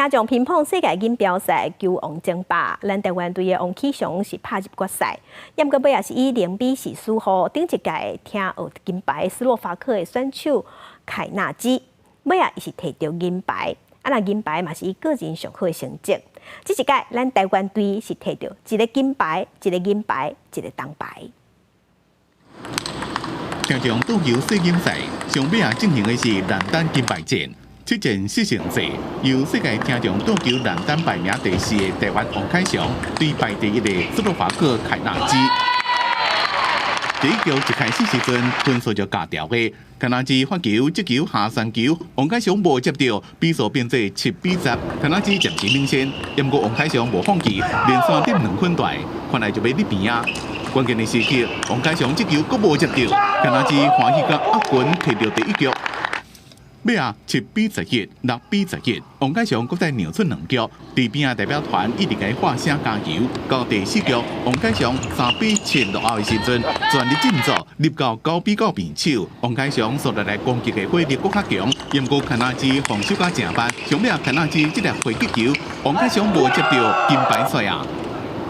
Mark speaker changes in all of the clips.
Speaker 1: 聽眾乒乓世界錦標賽球王爭霸，咱台灣隊的王啟祥是拍入決賽，毋過尾仔是以0比4輸予頂一屆聽奧金牌斯洛伐克的選手凱納基，尾仔伊是提著銀牌，啊若銀牌嘛是伊個人上好的成績。這一屆咱台灣隊是提著一個金牌、一個銀牌、一個銅牌。
Speaker 2: 聽眾桌球世錦賽上尾仔進行的是男單金牌戰。7戰4勝制，由世界聽障桌球男單排名第四的台灣王啟祥對排第一的斯洛伐克凱納基。第一局一開始時陣分數就咬牢的，凱納基發球、接球、下旋球，王啟祥無接著，比數變做7比10，凱納基暫時領先。毋過王啟祥無放棄，連續得兩分大，看來就欲入邊啊！關鍵的時刻，王啟祥這球閣無接著，凱納基歡喜共壓群提著第一局。尾仔7比11，6比11，王啟祥閣再讓出兩局，佇邊仔代表團一直共伊喊聲加油。到第四局，王啟祥3比7落後的時陣，全力振作，入到9比9平手。王啟祥紲落來攻擊的火力閣較強，毋過凱納基防守甲誠密，上尾仔凱納基這粒回擊球，王啟祥無接著，金牌賽啊！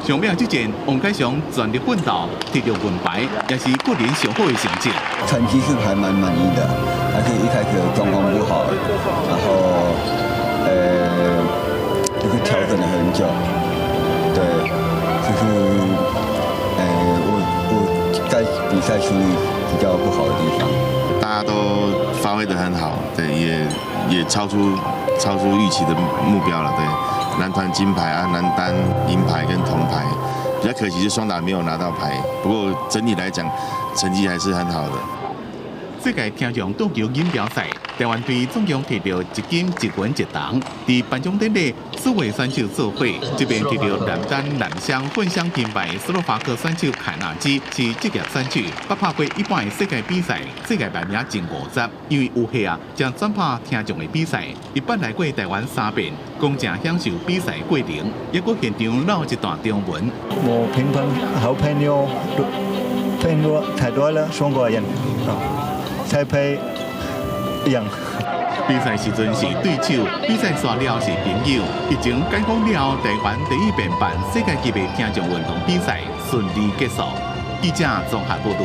Speaker 2: 上尾仔這戰，王啟祥全力奮鬥，提著銀牌，也是個人上好的成績。
Speaker 3: 成績是還蠻滿意的，但是一開始狀況不好，然後就是調整了很久，對，就是我在比賽處理比較不好的地方。
Speaker 4: 大家都發揮得很好，對，也超出預期的目標了，對。男團金牌啊，男單銀牌跟銅牌，比較可惜是雙打沒有拿到牌。不過整體來講，成績還是很好的。
Speaker 2: 世界聽障桌球錦標賽，台灣隊總共提著一金一銀一銅。佇頒獎典禮，四位選手做伙，這邊提著男單、男雙混雙金牌，斯洛伐克選手凱納基是職業選手，捌拍過一半的世界比賽，世界排名前50。因為有歲啊，才轉拍聽障的比賽。伊捌來過台灣三遍，講誠享受比賽過程，抑閣現場嘮一段中文。
Speaker 5: 我乒乓好朋友朋友太多了，中國人啊。台北一樣。
Speaker 2: 比賽時陣是對手，比賽煞了是朋友。疫情解封了，台灣第一遍辦世界級別聽障運動比賽順利結束。記者綜合報導。